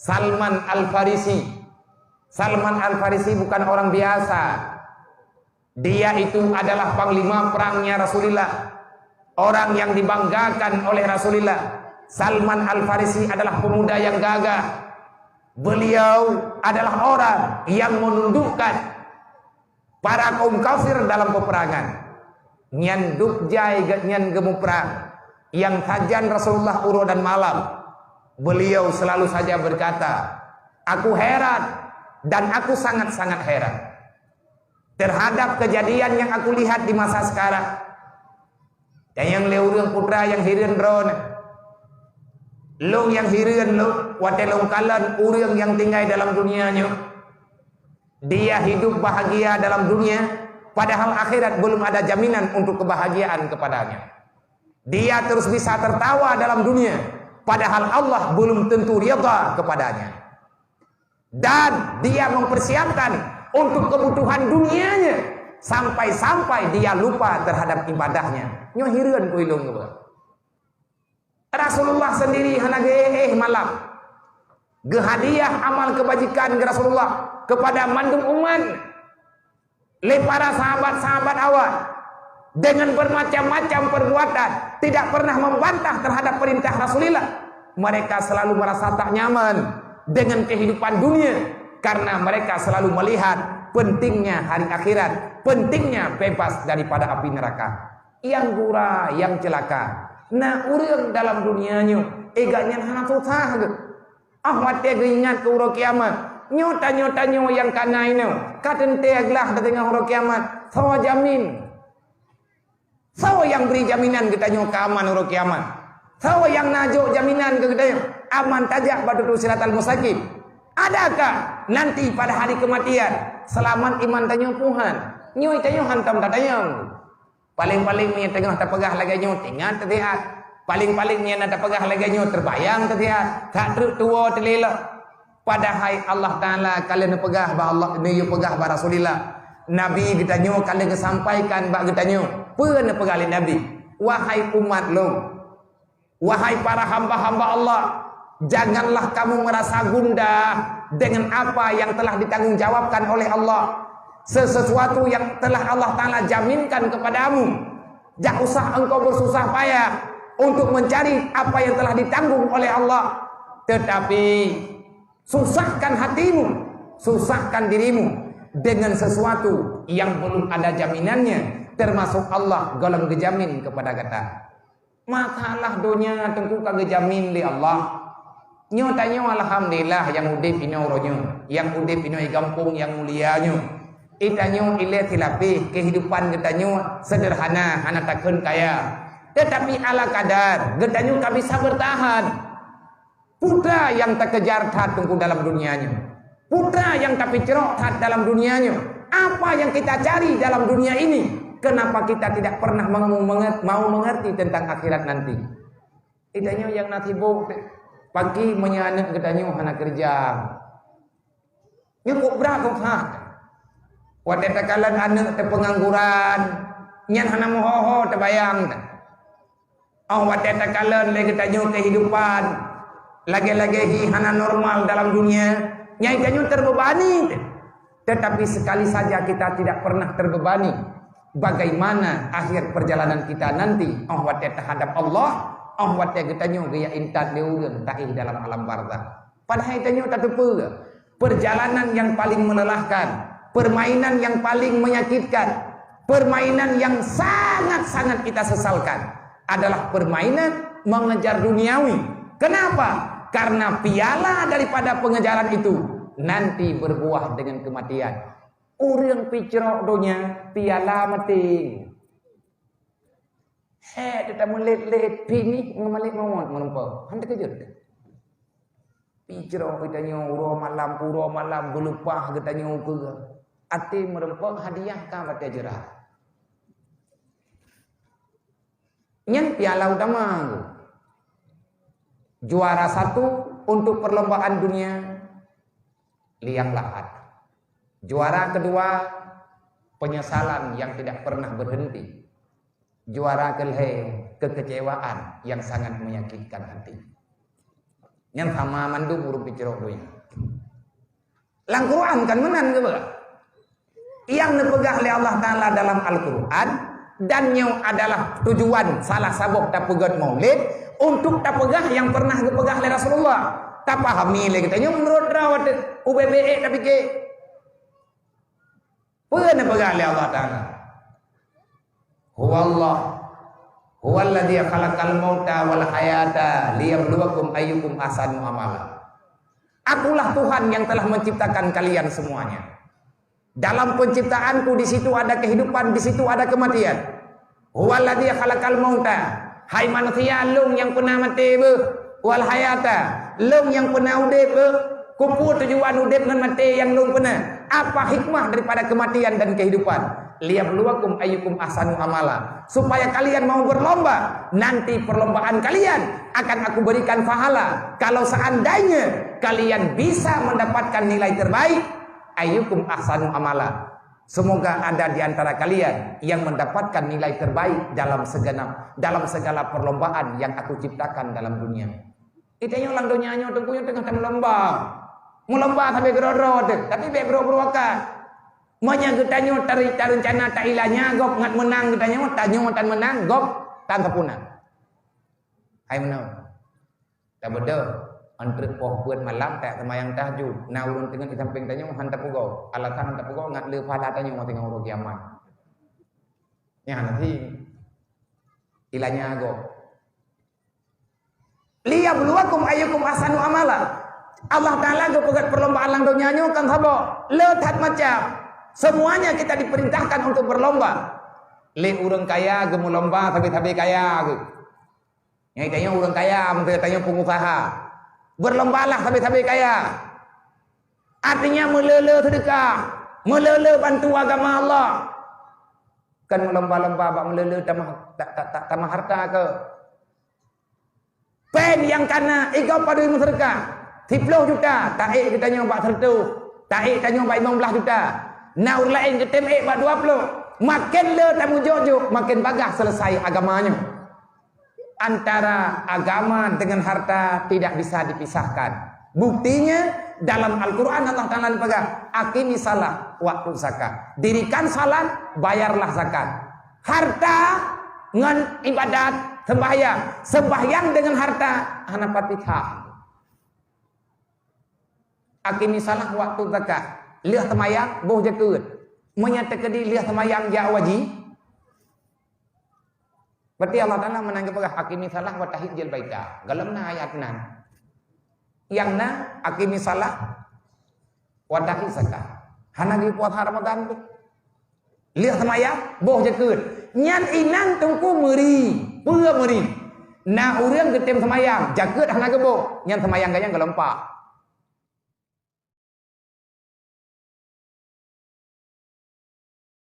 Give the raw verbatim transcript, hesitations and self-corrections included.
Salman Al-Farisi. Salman Al-Farisi bukan orang biasa. Dia itu adalah panglima perangnya Rasulullah. Orang yang dibanggakan oleh Rasulullah. Salman Al-Farisi adalah pemuda yang gagah. Beliau adalah orang yang menundukkan para kaum kafir dalam peperangan. Nyan dub jai geuh nyan geumuprang. Nyang sajan Rasulullah uroe dan malam, beliau selalu saja berkata, "Aku heran dan aku sangat-sangat heran terhadap kejadian yang aku lihat di masa sekarang." Dan nyang lé ureuëng putra nyang hireuen droeneuh. Lôn nyang hireuen lôn, watée lôn kalon ureuëng nyang tinggai dalam dunia nyoe. Dia hidup bahagia dalam dunia, padahal akhirat belum ada jaminan untuk kebahagiaan kepadanya. Dia terus bisa tertawa dalam dunia, padahal Allah belum tentu ridha kepadanya. Dan dia mempersiapkan untuk kebutuhan dunianya, sampai-sampai dia lupa terhadap ibadahnya. Nyoe hireuen keu lôn geuh. Rasulullah sendiri hana geuéh malam. Geuhadiah amal kebajikan geuh Rasulullah kepada mandum umat lé para sahabat-sahabat awak dengan bermacam-macam perbuatan, tidak pernah membantah terhadap perintah Rasulullah. Mereka selalu merasa tak nyaman dengan kehidupan dunia karena mereka selalu melihat pentingnya hari akhirat, pentingnya bebas daripada api neraka. Nyang gura, nyang ceulaka. Na ureuëng dalam dunia nyoe, eh, gobnyan hana susah geuh. Ah, watée geuingat keu uroe kiamat, nyoe tanyoe-tanyoe nyang ka na inoe, ka teuntée glah teudeungoe uroe kiamat. Soe jamin? Soe nyang bri jaminan geutanyoe keu aman uroe kiamat? Soe nyang na jok jaminan keu geutanyoe aman tajak bak teutap siratal mustaqim? Adakah nanti pada hari kematian seulamat iman tanyoe? Puhan, nyoe tanyoe hantom tatanyong. Paléng-paléng meunyoe teungoh tapeugah lagée nyoe, teuingat teusiat. Paléng-paléng meunyoe na tapeugah lagée nyoe, teubayang teusiat. That treuk tuwoe teuliloh. Padahai Allah Taala ka lheueh neupeugah bak Allah, neuyue peugah bak Rasulullah. Nabi geutanyoe ka lheueh geusampaikan bak geutanyoe. Peue neupeugah lé Nabi? Wahai umat lôn, wahai para hamba-hamba Allah, janganlah kamu merasa gundah dengan apa yang telah ditanggung jawabkan oleh Allah. Sesuatu yang telah Allah Taala jaminkan kepadamu, jak usah engkau bersusah payah untuk mencari apa yang telah ditanggung oleh Allah. Tetapi susahkan hatimu, susahkan dirimu dengan sesuatu yang belum ada jaminannya, termasuk Allah gohlom geujamin kepada gata. Masalah donya teungku ka geujamin lé Allah. Nyoe tanyoe alhamdulillah nyang udeb inoe uroe nyoe, nyang udeb inoe di gampông nyang mulia nyoe. Di tanyoe ilée silapéh, kehidupan geutanyoe sederhana, hana takheun kaya. Tetapi ala kadar geutanyoe ka bisa bertahan. Peue nyang takejar that teungku dalam dunia nyoe? Peue nyang tapicrok that dalam dunia nyoe? Apa yang kita cari dalam dunia ini? Kenapa kita tidak pernah mau mengerti tentang akhirat nanti? Geutanyoe nyang na sibok, pagi meunyoe aneuk geutanyoe hana keureuja, nyoe kok brat that. Watée takalon aneuk teupeungangguran, nyan hana meuho-ho teubayang. Óh watée takalon lé geutanyoe kehidupan lagée-lagée hi hana normal dalam dunia, nyan geutanyoe terbebani. Tetapi sekali saja kita tidak pernah terbebani. Bagaimana akhir perjalanan kita nanti? Óh watée tahadap Allah, óh watée geutanyoe geujak intat lé ureuëng taéh dalam alam barzakh. Padahai tanyoe tateupeue, perjalanan yang paling melelahkan, permainan yang paling menyakitkan, permainan yang sangat-sangat kita sesalkan adalah permainan mengejar duniawi. Kenapa? Karena piala daripada pengejaran itu nanti berbuah dengan kematian. Ureuëng picrok donya, piala maté. Hék, teutameulet-let, pinih ngon malek mawöt meureumpok. Han teukeujot. Picrok geutanyoe uroe malam, uroe malam geuleupah geutanyoe keue. Até meureumpok hadiah ka batée jeurah. Nyan piala utama. Juara satu untuk perlombaan dunia, liang lahat. Juara kedua, penyesalan yang tidak pernah berhenti. Juara kelhée, kekecewaan yang sangat menyakitkan hati. Nyan sama mandum ureuëng picrok donya. Lam Quran kan meunan geupeugah. Nyang neupeugah lé Allah Taala dalam Al-Quran, dan nyoe adalah tujuan salah saboh tapeugét Maulid, untuk tapeugah nyang pernah geupeugah lé Rasulullah. Tapahami lé geutanyoe meunurot droe teuh, ubé-bé ék tapike. Peue neupeugah lé Allah Taala? Huwallah, huwallazi khalaqal mauta wal hayata liyabluwakum ayyukum ahsanu amala. Akulah Tuhan yang telah menciptakan kalian semuanya. Dalam penciptaanku, di situ ada kehidupan, di situ ada kematian. Huwallazi khalaqal mauta, hai manusia, lôn nyang peuna maté beuh, wal hayata, lôn nyang peuna udeb beuh. Keupeue tujuan udeb ngon maté nyang lôn peuna? Apa hikmah daripada kematian dan kehidupan? Liyabluwakum ayyukum ahsanu amala, supaya kalian mau berlomba. Nanti perlombaan kalian akan aku berikan pahala. Kalau seandainya kalian bisa mendapatkan nilai terbaik, ayyukum ahsanu amala. Semoga ada di antara kalian yang mendapatkan nilai terbaik dalam segenap, dalam segala perlombaan yang aku ciptakan dalam dunia. Geutanyoe lam donya nyoe teungku nyoe teungoh tameulomba. Meulomba sabe keudroe-droe teuh, tapi bék bro-bro akan. Meunyoe geutanyoe tari-, tareuncana tailanya gob ngat meunang geutanyoe, tanyoe tan meunang, gob tan sapeue na. Hai meunoe. Tabeudôh, 'oh treuk poh peuet malam tajak seumayang tahajud. Na ureuëng teungeut di sampéng tanyoe han tapeugoe. Alasan han tapeugoe ngat le pahala tanyoe singoh uroe kiamat. Nyan na si ilanya gob. Liyabluwakum ayyukum ahsanu amala. Allah Taala geupeugét perlombaan lam donya nyoe kan saboh. Le that macam. Semuanya kita diperintahkan untuk berlomba. Lé ureuëng kaya geumeulomba sabe-sabe kaya geuh. Nyan tanyoe ureuëng kaya, meuntang tanyoe pengusaha. Berlombalah sabe-sabe kaya. Artinya meulé-lé seudeukah, meulé-lé bantu agama Allah. Kan meulomba-lomba bak meulé-lé tamah, ta-, ta-, ta-, tamah harta keu. Péng nyang kana igob padum meuseudeukah, siploh juta, taék geutanyoe bak seureutôh, taék tanyoe bak limong blaih juta. Na ureuëng laén geutem ék bak dua ploh. Makin le tameujok-jok, makin bagah selesai agama nyoe. Antara agama dengan harta tidak bisa dipisahkan. Buktinya, dalam Al-Quran Allah Taala peugah, "Aqimi salah waktu zakat." Dirikan salat, bayarlah zakat. Harta ngon ibadat, sembahyang. Sembahyang dengan harta, hana pati sah. Aqimi salah waktu zakat. Lheueh seumayang, boh jakeuet. Meunyoe teukeudi lheueh seumayang jak wajib, berarti Allah Taala meunan geupeugah, "Aqimi salah wa tahijjal baita." Gohlom na ayat nan. Nyang na, "Aqimi salah wa ati zakat." Hana geupuasa Ramadan tu. Lheueh seumayang, boh jakeuet. Nyan inan teungku meuri. Peue meuri? Na ureuëng geutem seumayang, jakeuet hana geuboh. Nyan seumayang geuh nyan geulompa.